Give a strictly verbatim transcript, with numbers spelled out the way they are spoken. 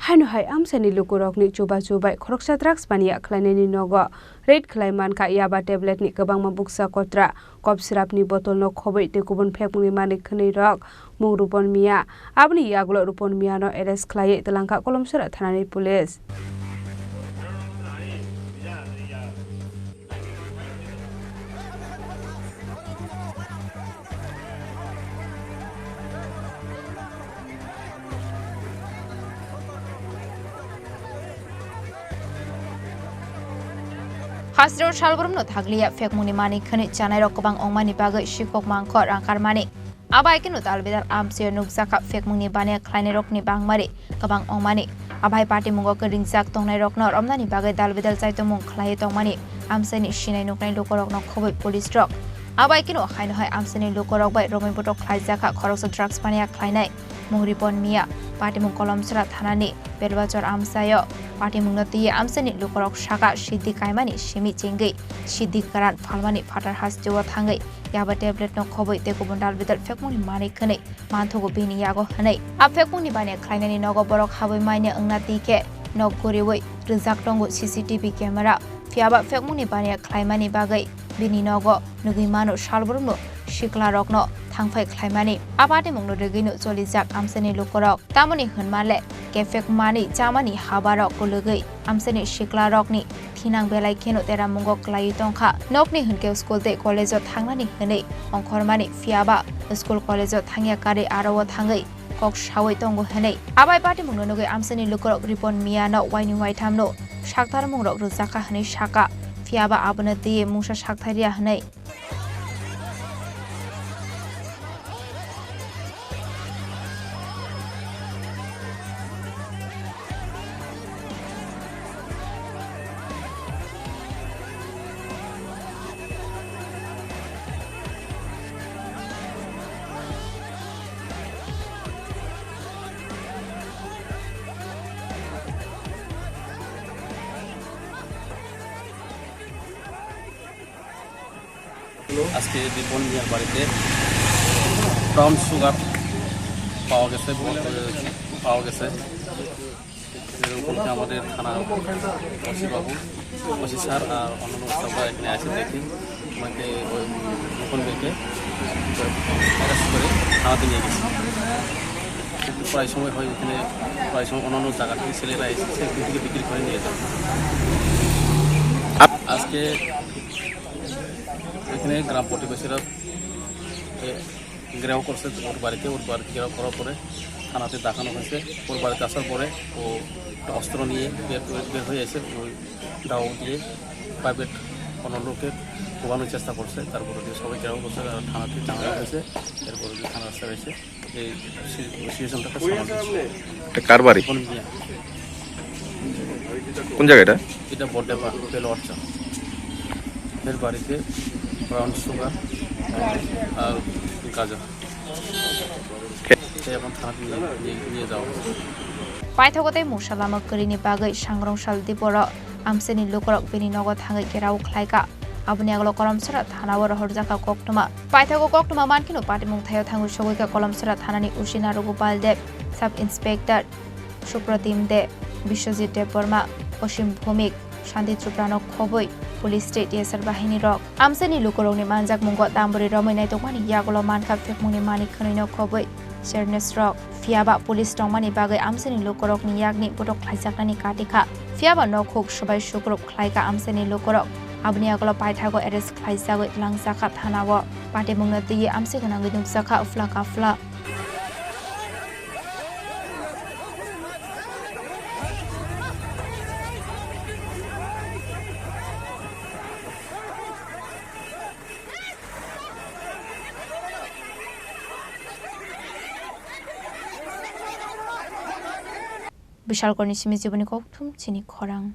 Haino hai amchaini lukurokni chubachu bai khoroksa drugs paniya khlainaini nogo raid khlai mankha yaba tabletni kwbangma bukcha kotra, kop sirapni botolno khobwi tei kubun phekmungni manwi khwnwi rok mung Rupon Miya. Aboni yagulo Rupon Miyano arrest khlaiwi twlangkha Kolomsora thanani police. Hasteo salbrumno thakliya phekmungni manwi khwnwi chanairok kwbang wngmani bagwi sikok mangkho rang karmani. Abo hai kheno dalbidal amchaio nukjakha phekmungni baniya khlainairokni bangmari kwbang wngmani. Abo hai patimungo kwrwngjak tongnairokno romnani bagwi dalbidal chaitokmung khlaiwi tongmani amchaini sinai nuknai lukurokno khobwi police rok. Abo hai kheno haino hai amchaini lukurok bai romwi botok khlaijakha khoroksa drugs paniya khlainai mung Ripon Miya, patimung Kolomsora thanani Belbachor amchaio. Patimungno twiwi amchaini lukurok saka siddi kaimani simi chengwi siddi kwran phalmani phatar hasteo thangwi yaba tabletno khobwi tei kubun dalbidal phekmungni manwi khwnwi manthogo bini yago hwnwi. A phekmungni baniya khlainani nogo borok habwi manya wngna twi khe nok guriwi rijak tongo C C T V camera. Phiyaba phekmungni baniya khlaimani bagwi bini nogo nugwi mano salbrumno siklarokno thangphai khlaimani. A patimungno rwgwino cholijak amchaini lukurok. Tamoni hwnma le kephek manwi chamani habarok kwlwgwi amchaini siklarokni thinang belai kheno teramungo kwlaiwi tongkha. Nokni hwnkhe school tei college-o thangnani hwnwi ongkhormani, phiyaba school college-o thangya karwi aro-o thangwi kok sawi tongo hwnwi. Abai patimungno nugwi amchaini lukurok Ripon Miyano waini waithamno saktarmungrok rwjakha hwnwi saka, phiyaba abono twiwi mungsa sakthai rwya hwnwi. আজকে রিপন মিয়ার বাড়িতে brown sugar পাওয়া গেছে, পাওয়া গেছে। এরকম আমাদের থানা ওসি বাবু, ওসি স্যার আর অন্যান্য স্টাফরা এখানে এসে দেখি ওনাকে, ওই রিপন মিয়াকে অ্যারেস্ট করে থানাতে নিয়ে গেছি। কিন্তু প্রায় সময় হয় ওখানে, প্রায় সময় অন্যান্য জায়গা থেকে ছেলেরা এসে সেখান থেকে বিক্রি করে নিয়ে যায়। আপ- আজকে এখানে গ্রাম প্রতিবেশীরা, এ, ঘেরাও করছে ওর বাড়িতে। ওর বাড়িতে ঘেরাও করার পরে থানাতে দেখানো হয়েছে। ওর বাড়িতে আসার পরে ও একটা অস্ত্র নিয়ে বের করে, বের হয়ে এসে ওই দাও দিয়ে প্রাইভেট কোনো লোকে কোবানোর চেষ্টা করছে। তারপরে ওদের সবাই ঘেরাও করছে, আর থানাতে জানানো হয়েছে। এরপরে ওদের থানা স্যার এসে এই সি-, সিচুয়েশনটাকে সামাল দিচ্ছে। এটা কার বাড়ি? কোন মিয়া? কোন জায়গা এটা? এটা বড়ডেপা, বেলোয়ারচা। এর বাড়িতে ব্রাউন সুগার আর গাজর। সে এখন থানাতে নিয়ে, নিয়ে, নিয়ে যাওয়া হচ্ছে। Paithago tei mungsa lama kwrwini bagwi sangrong sal diboro amchaini lukurok bini nogo thangwi gherao khlaikha. Aboni agolo Kolomsora thanao rohorjakha koktwma. Paithago koktwma mankheno patimung thaio thangwi sogwikha Kolomsora thanani O C Narugopal Deb, Sub Inspector Supradim De, Biswajit Debbarma, Osim Bhumik, Shanti Tripurano khobwi police tei T S R bahini rok. Amchaini lukurokni manjakmungo tamburi romwi naitokmani yagulo mankha phekmungni manwi khwnwino khobwi sernes rok. Phiyaba police tongmani bagwi amchaini lukurokni yakni botok khlaijaknani kati kha. Phiyaba nokhuk swbai sukrup khlaikha amchaini lukurok. Aboni yagulo paithago arrest khlaijagwi twlangjakha thanao. Patimungno twiwi amchai gwnangwi nukjakha uphla kaphla. Bishalkorni simi jiboni kokthum chini khorang.